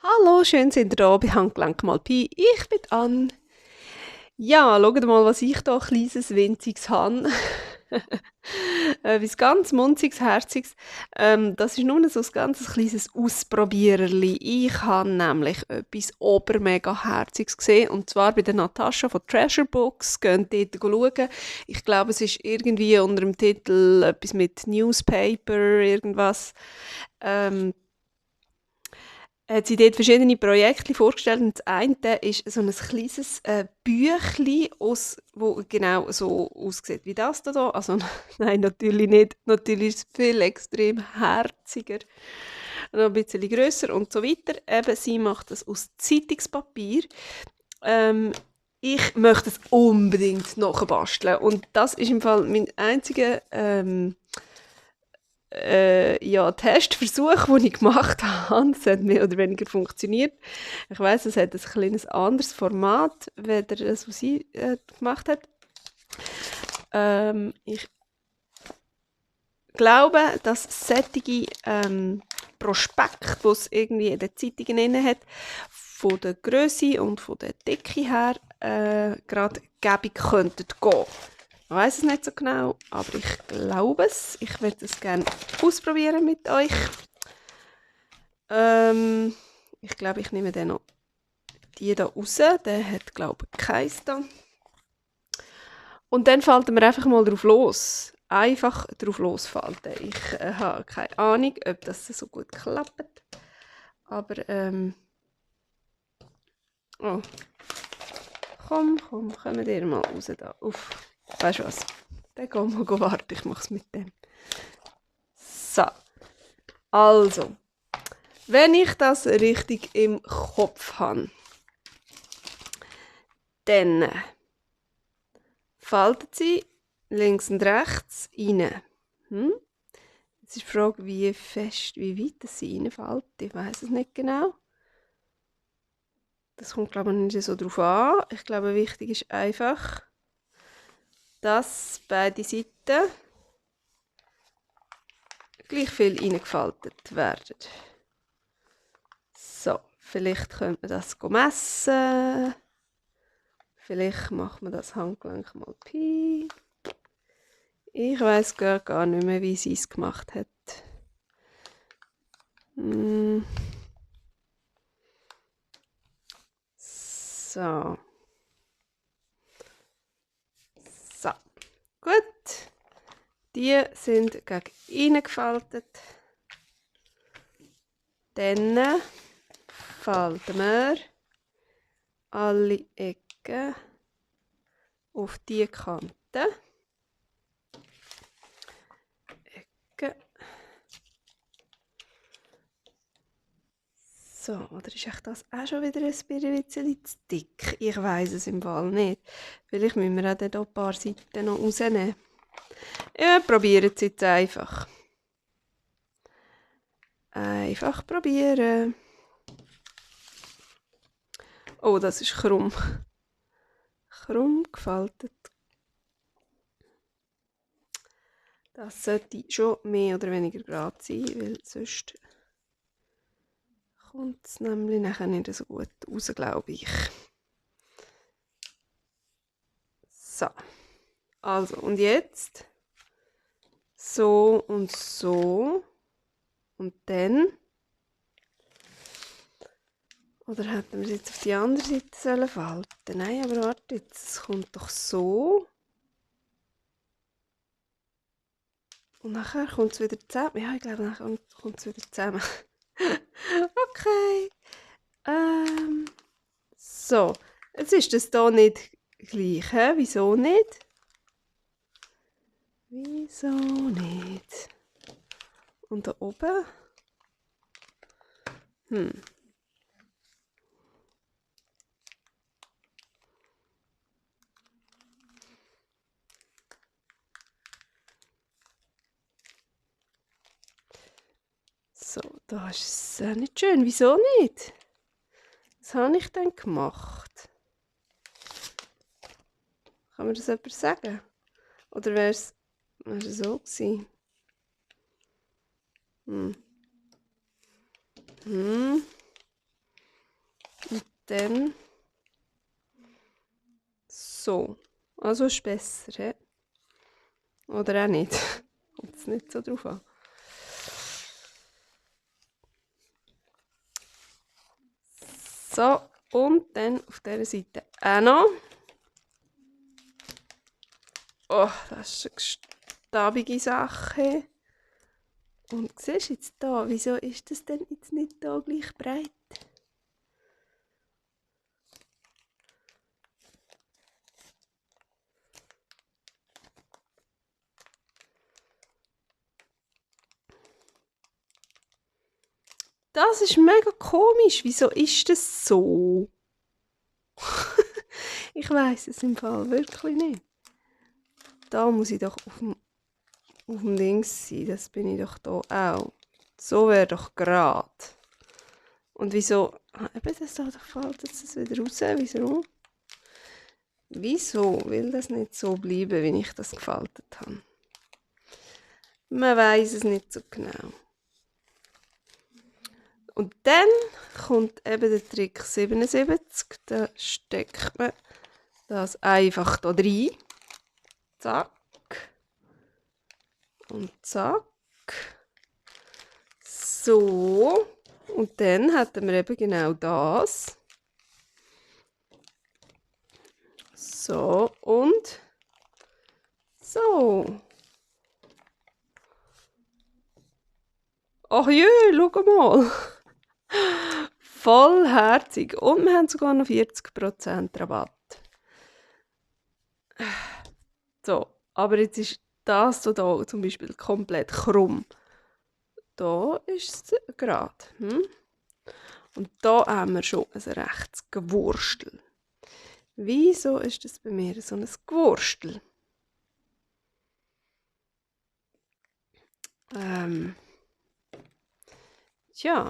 Hallo, schön sind ihr da bei Handgelenk mal Pi. Ich bin Ann. Ja, schaut mal, was ich da kleines, winziges habe. Etwas ganz munziges, herziges. Das ist nur so ein ganz kleines Ausprobiererli. Ich habe nämlich etwas obermega herziges gesehen, und zwar bei der Natascha von Treasure Books. Geht dort schauen. Ich glaube, es ist irgendwie unter dem Titel etwas mit Newspaper, irgendwas. Ähm, Hat sie dort verschiedene Projekte vorgestellt, und das eine ist so ein kleines Büchlein, wo genau so aussieht wie das da. Also nein, natürlich nicht. Natürlich ist es viel extrem herziger, noch ein bisschen grösser und so weiter. Eben, sie macht das aus Zeitungspapier. Ähm, Ich möchte es unbedingt nachbasteln, und das ist im Fall mein einziger ja, Testversuch, den ich gemacht habe. Das hat mehr oder weniger funktioniert. Ich weiss, es hat ein kleines anderes Format, weder das, was sie gemacht hat. Ich glaube, dass solche Prospekte, die es irgendwie in den Zeitungen drin hat, von der Grösse und von der Dicke her gerade gäbig könnten gehen. Ich weiss es nicht so genau, aber ich glaube es. Ich werde es gerne ausprobieren mit euch. Ich glaube, ich nehme dann noch die hier raus. Der hat, glaube ich, keins da. Und dann falten wir einfach mal drauf los. Einfach drauf losfalten. Ich habe keine Ahnung, ob das so gut klappt. Aber, oh, kommt ihr mal raus da. Uff, weißt du was? Dann gehen wir warten, ich mache es mit dem. So, also, wenn ich das richtig im Kopf habe, dann faltet sie links und rechts rein. Jetzt ist die Frage, wie fest, wie weit das sie reinfällt. Ich weiß es nicht genau. Das kommt, glaube ich, nicht so drauf an. Ich glaube, wichtig ist einfach, dass beide Seiten gleich viel reingefaltet werden. So, vielleicht könnte man das messen. Vielleicht macht man das Handgelenk mal Pi. Ich weiß gar nicht mehr, wie sie es gemacht hat. So. So. Gut. Die sind gegen innen gefaltet. Dann falten wir alle Ecken auf die Kante. Ecken. So, oder ist das auch schon wieder ein bisschen zu dick? Ich weiß es im Fall nicht. Vielleicht müssen wir auch hier ein paar Seiten noch rausnehmen. Ja, probieren es jetzt einfach. Einfach probieren. Oh, das ist krumm. Krumm gefaltet. Das sollte schon mehr oder weniger gerade sein, weil sonst kommt es nämlich nachher nicht so gut raus, glaube ich. So. Also, und jetzt so und so. Und dann. Oder hätten wir es jetzt auf die andere Seite falten sollen? Nein, aber warte, jetzt, es kommt doch so. Und nachher kommt es wieder zusammen. Ja, ich glaube, nachher kommt es wieder zusammen. Okay. So. Jetzt ist das hier nicht gleich, hä? Wieso nicht? Wieso nicht? Und da oben? So, da ist es nicht schön. Wieso nicht? Was habe ich denn gemacht? Kann mir das jemand sagen? Oder wäre es so gewesen? Hm. dann so. Also ist besser, he? Oder auch nicht. Kommt es nicht so drauf an. So, und dann auf dieser Seite auch noch. Oh, das ist eine gestabige Sache. Und siehst du jetzt da, wieso ist das denn jetzt nicht da gleich breit? Das ist mega komisch. Wieso ist das so? Ich weiß es im Fall wirklich nicht. Da muss ich doch auf dem Dings sein. Das bin ich doch da auch. So wäre doch gerade. Und wieso? Eben, das da fällt jetzt das wieder raus. Wieso? Wieso will das nicht so bleiben, wie ich das gefaltet habe? Man weiß es nicht so genau. Und dann kommt eben der Trick 77. Da steckt man das einfach da rein. Zack. Und zack. So. Und dann hätten wir eben genau das. So und so. Ach jö, schau mal. Vollherzig. Und wir haben sogar noch 40% Rabatt. So, aber jetzt ist das so da zum Beispiel komplett krumm. Da ist es gerade. Und da haben wir schon ein rechtes Gewurstel. Wieso ist das bei mir so ein Gewurstel? Tja.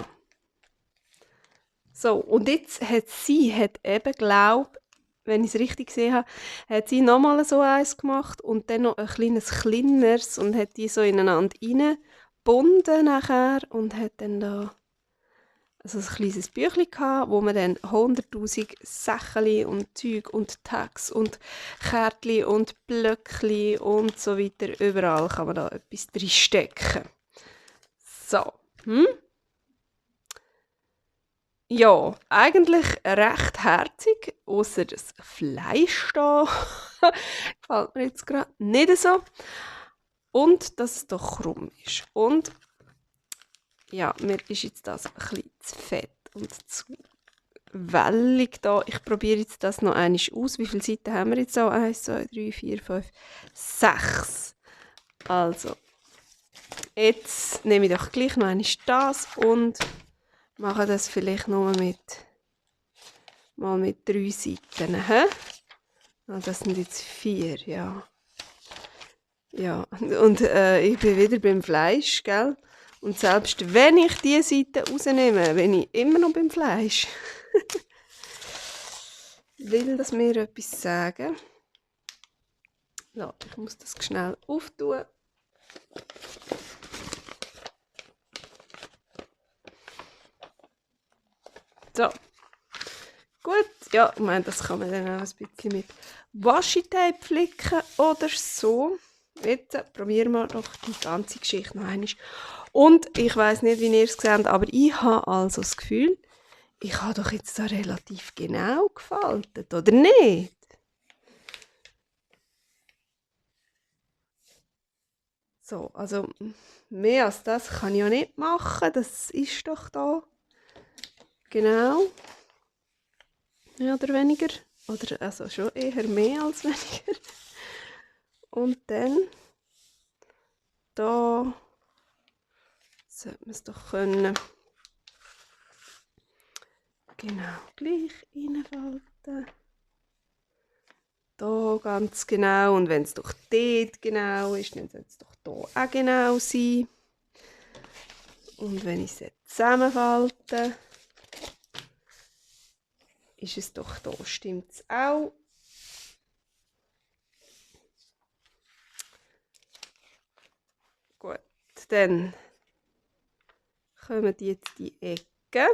So, und jetzt hat sie eben, glaube wenn ich es richtig gesehen habe, hat sie nochmal so eins gemacht und dann noch ein kleineres und hat die so ineinander reingebunden nachher und hat dann da also ein kleines Büchlein gehabt, wo man dann 100'000 Sächeli und Zeug und Tags und Kärtchen und Blöckli und so weiter, überall kann man da etwas reinstecken. So, Ja, eigentlich recht herzig, außer das Fleisch da gefällt mir jetzt gerade nicht so. Und dass es doch krumm ist. Und ja, mir ist jetzt das ein bisschen zu fett und zu wellig da. Ich probiere jetzt das noch einmal aus. Wie viele Seiten haben wir jetzt? 1, 2, 3, 4, 5, 6. Also, jetzt nehme ich doch gleich noch einmal das und mache das vielleicht nur mal mit 3 Seiten. Das sind jetzt 4, ja. Ja, und ich bin wieder beim Fleisch, gell? Und selbst wenn ich diese Seite rausnehme, bin ich immer noch beim Fleisch. Will das mir etwas sagen? Ja, ich muss das schnell auftun. So. Gut, ja, ich meine, das kann man dann auch ein bisschen mit Washi-Tape flicken oder so. Jetzt probieren wir doch die ganze Geschichte noch einmal. Und ich weiß nicht, wie ihr es seht, aber ich habe also das Gefühl, ich habe doch jetzt da relativ genau gefaltet, oder nicht? So, also mehr als das kann ich ja nicht machen. Das ist doch da. Genau. Mehr oder weniger. Oder also schon eher mehr als weniger. Und dann da sollte man es doch können. Genau, gleich reinfalten. Da ganz genau. Und wenn es doch dort genau ist, dann sollte es doch hier auch genau sein. Und wenn ich es jetzt zusammenfalte, ist es doch da, stimmt es auch. Gut, dann kommen jetzt die Ecken.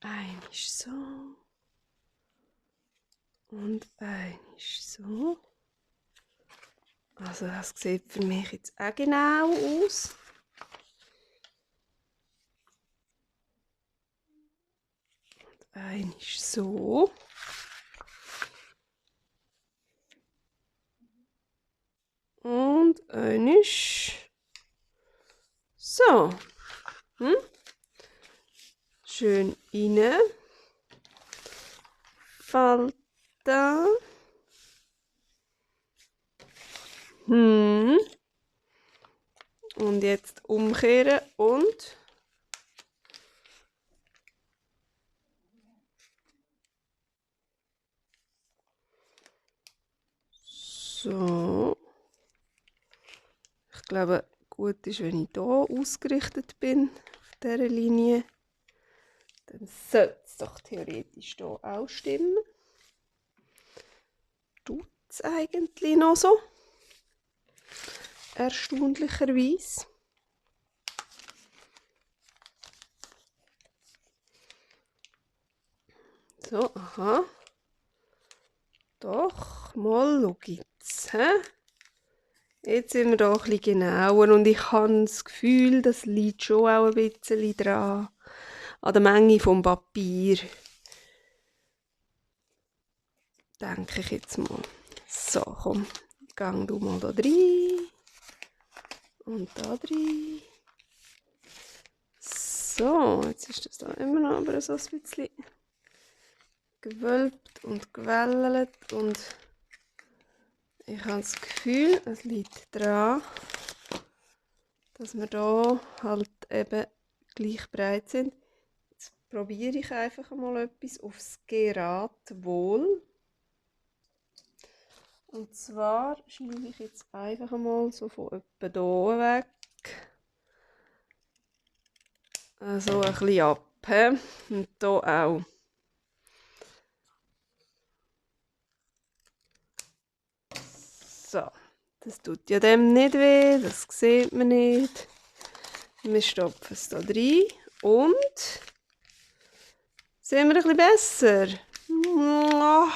Einmal so. Und einmal so. Also das sieht für mich jetzt auch genau aus. Und einmal so. Und einmal so. Schön rein. Falten. Und jetzt umkehren und so. Ich glaube, gut ist, wenn ich hier ausgerichtet bin, auf dieser Linie. Dann sollte es doch theoretisch hier auch stimmen. Tut es eigentlich noch so? Erstaunlicherweise. So, aha. Doch, mal schau jetzt. Jetzt sind wir da ein bisschen genauer und ich habe das Gefühl, das liegt schon auch ein bisschen dran. An der Menge vom Papier. Denke ich jetzt mal. So, komm, gang du mal da rein. Und da rein. So, jetzt ist das da immer noch aber so ein bisschen gewölbt und gewellt und ich habe das Gefühl, es liegt daran, dass wir da halt eben gleich breit sind. Jetzt probiere ich einfach mal etwas aufs Geratewohl. Und zwar schneide ich jetzt einfach mal so von etwa hier weg. So ein bisschen ab. Und hier auch. So, das tut ja dem nicht weh, das sieht man nicht. Wir stopfen es hier rein und sehen wir ein bisschen besser. Oh,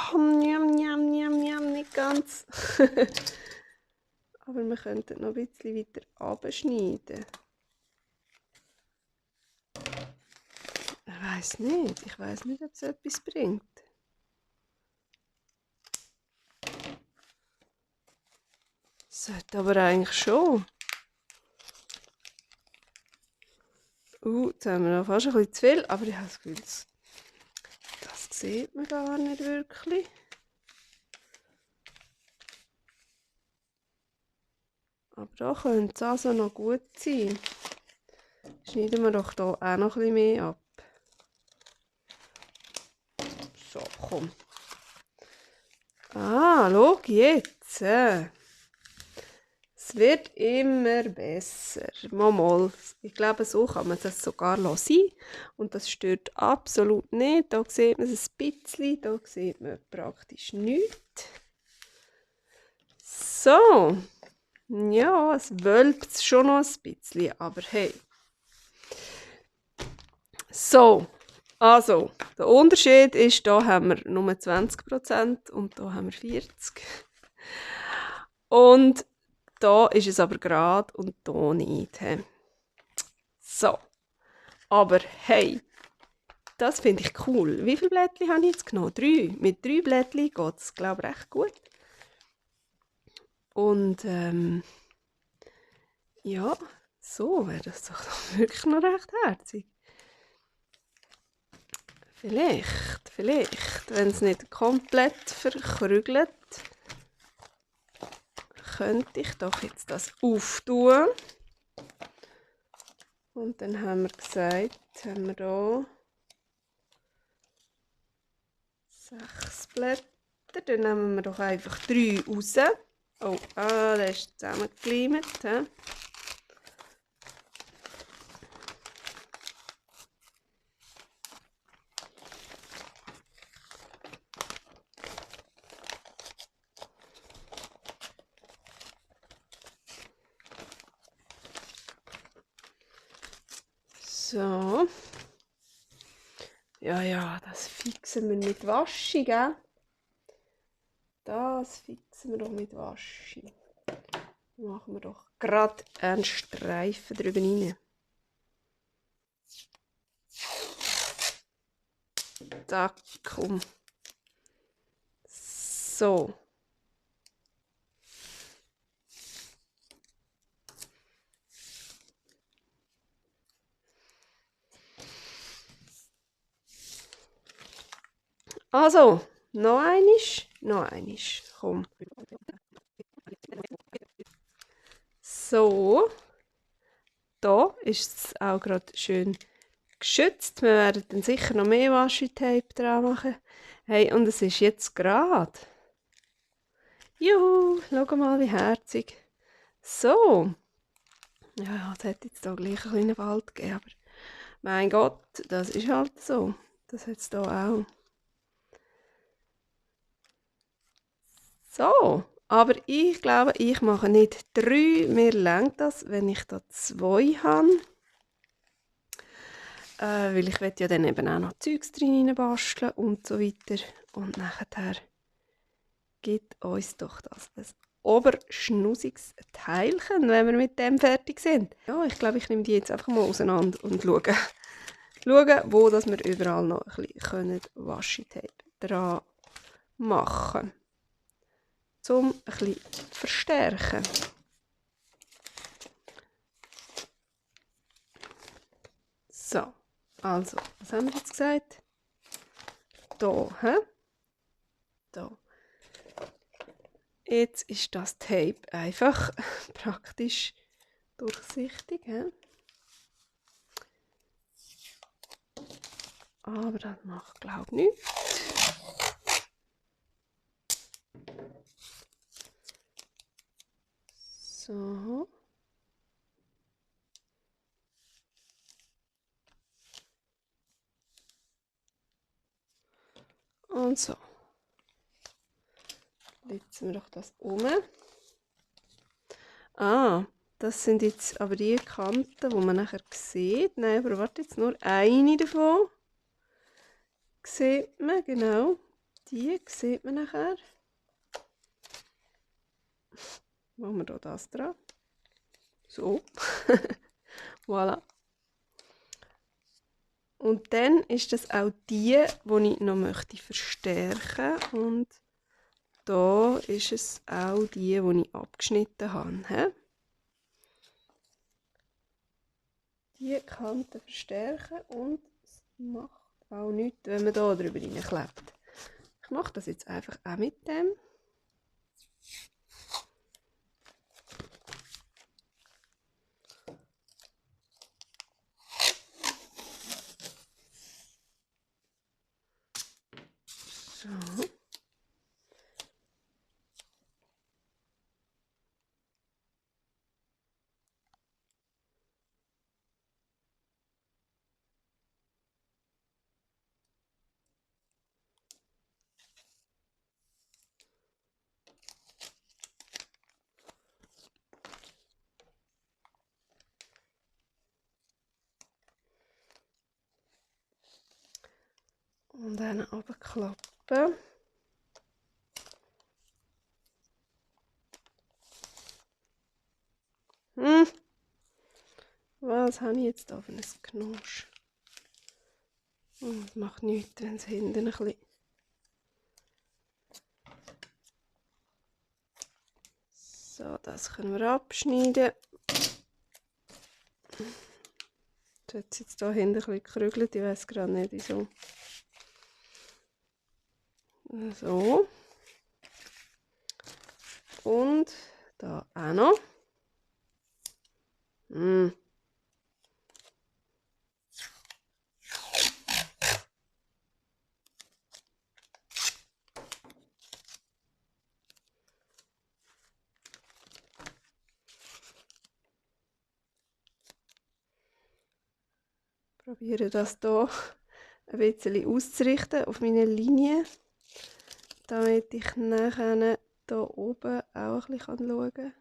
nicht ganz. Aber wir könnten noch ein bisschen weiter abschneiden. Ich weiß nicht, ob es etwas bringt. Sollte aber eigentlich schon. Jetzt haben wir noch fast ein bisschen zu viel, aber ich habe das Gefühl, das sieht man gar nicht wirklich. Aber da könnte es also noch gut sein. Schneiden wir doch hier auch noch ein bisschen mehr ab. So, komm. Schau jetzt. Es wird immer besser. Mal. Ich glaube, so kann man das sogar lassen. Und das stört absolut nicht. Da sieht man es ein bisschen, da sieht man praktisch nichts. So. Ja, es wölbt schon noch ein bisschen, aber hey. So. Also, der Unterschied ist, hier haben wir nur 20% und hier haben wir 40%. Und da ist es aber gerade und hier nicht. So. Aber hey, das finde ich cool. Wie viele Blättchen habe ich jetzt genommen? 3. Mit 3 Blättchen geht es, glaube ich, recht gut. Und ja, so wäre das doch wirklich noch recht herzig. Vielleicht, wenn es nicht komplett verkrügelt, könnte ich doch jetzt das auftun. Und dann haben wir gesagt, haben wir hier 6 Blätter. Dann nehmen wir doch einfach 3 raus. Oh, der ist zusammengekleimt. So. Ja, ja, das fixen wir mit Waschi, gell? Das fixen wir doch mit Waschi. Machen wir doch gerade einen Streifen drüber rein. Da, komm. So. Also, noch einisch. Komm. So. Da ist es auch gerade schön geschützt. Wir werden dann sicher noch mehr Washi-Tape dran machen. Hey, und es ist jetzt gerade. Juhu, schau mal, wie herzig. So. Ja, es hätte jetzt hier gleich einen kleinen Wald gegeben, aber mein Gott, das ist halt so. Das hat es hier auch. So, aber ich glaube, ich mache nicht 3. Mir reicht das, wenn ich da 2 habe. Weil ich will ja dann eben auch noch Zeugs drin basteln und so weiter. Und nachher gibt uns doch das ein oberschnusiges Teilchen, wenn wir mit dem fertig sind. Ja, ich glaube, ich nehme die jetzt einfach mal auseinander und schaue, wo dass wir überall noch ein bisschen Washi-Tape dran machen können. Um ein bisschen zu verstärken. So, also, was haben wir jetzt gesagt? Da, hä? Da. Jetzt ist das Tape einfach praktisch durchsichtig. He? Aber das macht, glaube ich, nichts. So. Und so. Setzen wir doch das um. Ah, das sind jetzt aber die Kanten, die man nachher sieht. Nein, aber warte, jetzt nur eine davon. Sieht man, genau. Die sieht man nachher. Machen wir hier das dran. So. Voilà. Und dann ist das auch die ich noch möchte verstärken. Und da ist es auch die ich abgeschnitten habe. He? Die Kante verstärken und es macht auch nichts, wenn man da drüber reinklebt. Ich mache das jetzt einfach auch mit dem. So. Und dann runterklappen. Was habe ich jetzt da für ein Knusch? Das macht nichts, wenn es hinten ein bisschen... So, das können wir abschneiden. Das hat jetzt hier hinten ein bisschen gekrügelt, ich weiß gerade nicht wieso. So. Und da auch noch. Probiere das hier ein bisschen auszurichten auf meine Linie, damit ich nachher hier oben auch ein bisschen schauen kann,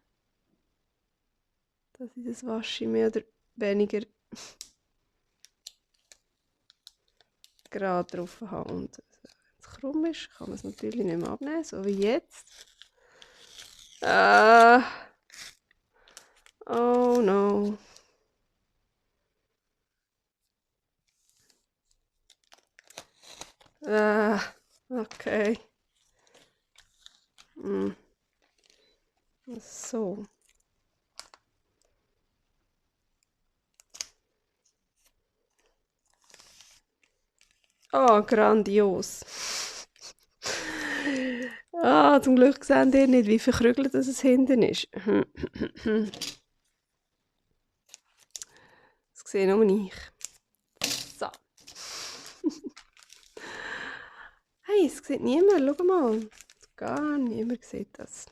dass ich das Wasche mehr oder weniger gerade drauf habe und es krumm ist, kann man es natürlich nicht mehr abnehmen, so wie jetzt. Oh no. Okay. So. Oh, grandios. Zum Glück seht ihr nicht, wie verkrügelt es hinten ist. Das sehe nur ich. So. Hey, es sieht niemand, schau mal. Gar niemand sieht das.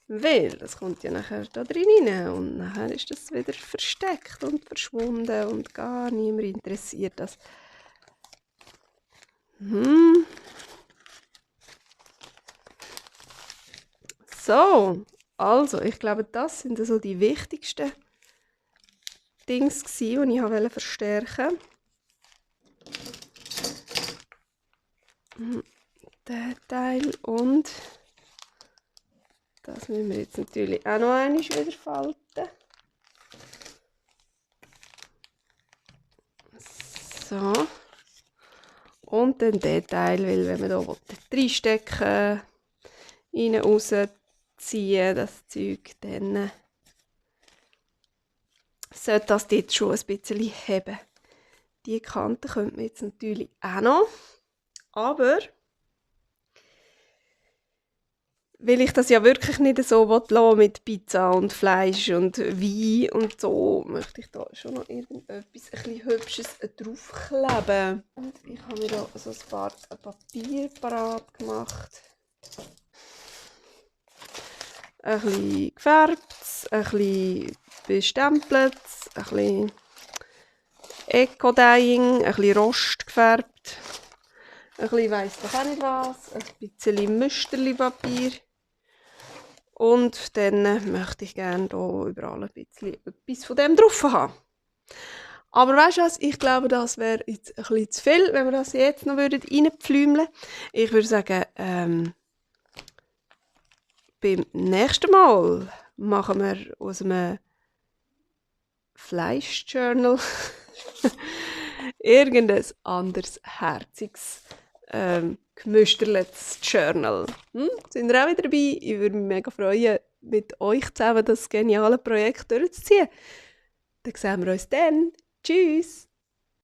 Weil, das kommt ja nachher da drin rein und nachher ist das wieder versteckt und verschwunden und gar niemand interessiert das. So, also, ich glaube, das sind so die wichtigsten Dings gsi, die ich verstärken wollte. Der Teil und das müssen wir jetzt natürlich auch noch einmal wieder falten. So. Und dann der Teil, weil wenn man hier reinstecken rein, rausziehen, das Zeug, dann sollte das dort schon ein bisschen heben. Die Kante könnte man jetzt natürlich auch noch, aber weil ich das ja wirklich nicht so lassen mit Pizza und Fleisch und Wein und so, möchte ich da schon noch irgendetwas ein bisschen Hübsches draufkleben. Und ich habe mir da so ein paar Papier parat gemacht. Ein bisschen gefärbt, ein bisschen bestempelt, ein bisschen Eco-Dyeing, ein bisschen Rost gefärbt, ein bisschen weiss doch auch nicht was, ein bisschen Müsterli-Papier. Und dann möchte ich gerne hier überall ein bisschen etwas von dem drauf haben. Aber weißt du was, ich glaube, das wäre jetzt ein bisschen zu viel, wenn wir das jetzt noch reinpflümeln würden. Ich würde sagen, beim nächsten Mal machen wir aus einem Fleischjournal irgendein anderes herziges gemüstertes Journal. Sind ihr auch wieder dabei? Ich würde mich mega freuen, mit euch zusammen das geniale Projekt durchzuziehen. Dann sehen wir uns dann. Tschüss!